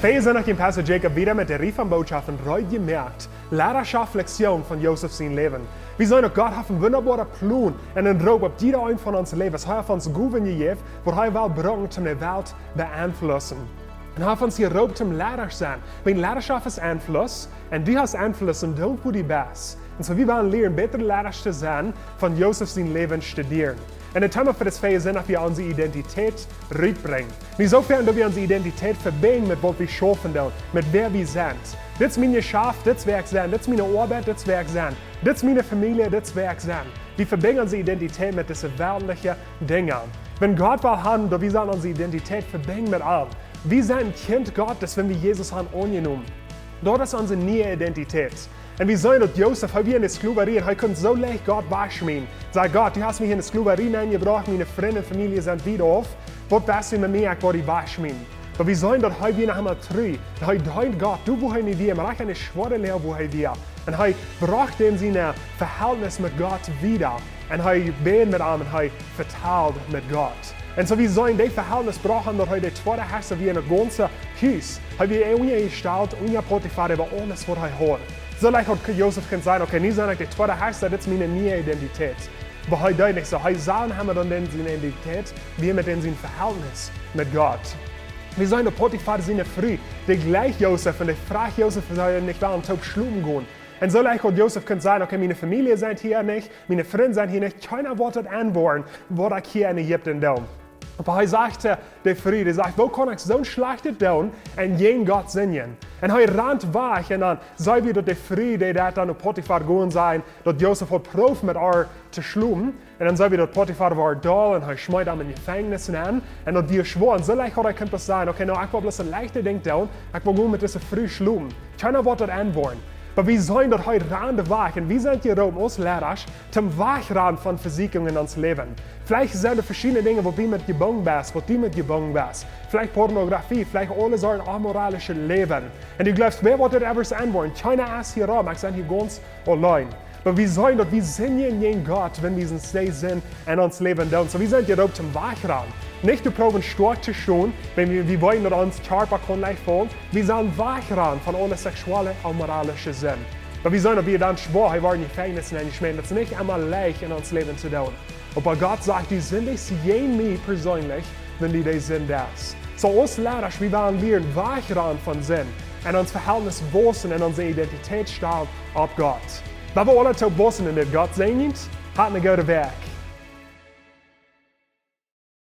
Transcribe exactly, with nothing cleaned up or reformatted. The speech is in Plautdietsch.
Wie sent noch em Pastor Jacob wieda met de Rieej von Bootschoften reed jemoakt, Leidaschoft Lektionen von Josef sien Läwen. Wie seenen uk, Gott haft een wundaboaren Plon un een Roop opp jieda een von ons Läwes. Hee haft ons Gowen jejäft, waut hee well brucken, om de Welt beeinflussen. Un hee haft ons jeroopt, om Leidasch sennen. Wiels Leidaschoft es Einfluss, un du hast Einfluss un doo waut du best. Un soo, wie wellen lieren, bätre Leidasch to sennen, von Josef sien Läwen studieren. Un daut Thema fa dit Fäa es, daut wie onse Identität rutbrinjen. Nich soo väl, daut wie onse Identität vebinjen met waut wie schaufen doonen, met wäa wie sent. Dit es mien Jeschaft, dit es wäa ekj sie, dit es miene Oabeit, dit es wäa ekj sie, dit es miene Famielje, dit es wäa ekj sie. Wie vebinjen onse Identität met dise weltliche Dinja. Wan Gott well haben, daut wie sellen onse Identität vebinjen met am. Wie sent een Kjint Gottes, wan wie Jesus haben aunjenomen. Daut es onse niee Identität. Un wie seenen daut Josef, hee wia enne Sklowerie un hee kunn soo leicht Gott wajchschmieten. Säd: Gott, du hast mie enne Sklowerie nenjebrocht, miene Frind un Famielje sent wiet auf. Waut best du met mie, ekj woa die wajchschmieten. Oba wie seenen daut hee wia noch emol tru. Un hee deend Gott, doa wua hee nu wia, oba uk enne schwoare Loag wua hee wia. Un hee brocht dan sien Vehältnis met Gott wieda. Un hee bäd met am un hee vetald met Gott. Un soo wie seenen, daut Vehältnis brocht am daut hee de tweede Hechsta wia en daut gaunze Hus. Hee wia unjajestalt, unja Potifar, äwa aules waut hee haud. Soo leicht haud Josef kunt sajen: Okay, nu sie ekj de tweede Hechsta, dit es miene niee Identität. Oba hee deed nich soo. Hee sach noch emol dan en siene Identität, wia met en sien Vehältnis met Gott. Wie seenen daut Potifar siene Fru, dee jleicht Josef un dee fruach Josef, sell hee nich wellen toop schlopen gonen. Un soo leicht haud Josef kunt sajen: Okay, miene Famielje sent hia nich, miene Frind sent hia nich, kjeena woat daut enwoaren, waut ekj hia en Ägipten doo. Oba hee sajcht to de Fru, dee sajcht: Woo kaun ekj soon Schlajchtet doonen un jäajen Gott sindjen? Un hee rant wajch un dan seenen wie daut de Fru, dee daut dan no Potifar gonen säd, daut Josef haud proowt met ar to schlopen. Un dan seenen wie daut Potifar wort doll un hee schmeet am en Jefenkjnis nenn. Un daut wia schwoa. Un soo leicht haud hee kunt sajen: Okay, nu, ekj well bloos een leichtet Dinkj doonen, ekj well gonen met dise Fru schlopen. Kjeena woat daut enwoaren. Oba wie seenen daut hee rant wajch. Un wie sent jeroopen aus Leidasch, toom wajchranen von Vesieekjungen en ons Läwen. Veleicht sent doa veschiedne Dinja, wua wie met jebungen sent, wua du met jebungen best. Veleicht Pornografie, veleicht aule Sorten onmoralischet Läwen. Un du jleefst, wäa woat daut ever enwoaren? Kjeena es hia rom, ekj sie hia gaunz auleen. Oba wie seenen daut wie sindjen jäajen Gott, wan wie soo Sinden en ons Läwen doonen. Soo, wie sent jeroopt toom wajchranen. Nich to proowen stoakj to stonen, wan wie, wie weeten daut ons Kjarpa kaun leicht faulen. Wie sellen wajchranen von aule seksuelle, onmoralische Sind. Oba wie seenen daut wie dan schwoa, hee wort en Jefenkjnis nenn jeschmäten. Daut es nich emol leicht en ons Läwen to doonen. Oba Gott sajcht: Du sindichst jäajen mie perseenlich, wan du dee Sind deist. Soo aus Leidasch, wie wellen lieren wajchranen von Sind un ons Vehältnis wausen un onse Identität stalen opp Gott. Wan wie aule toop wausen en dit, Gott säajent, hat eene goode Wäakj.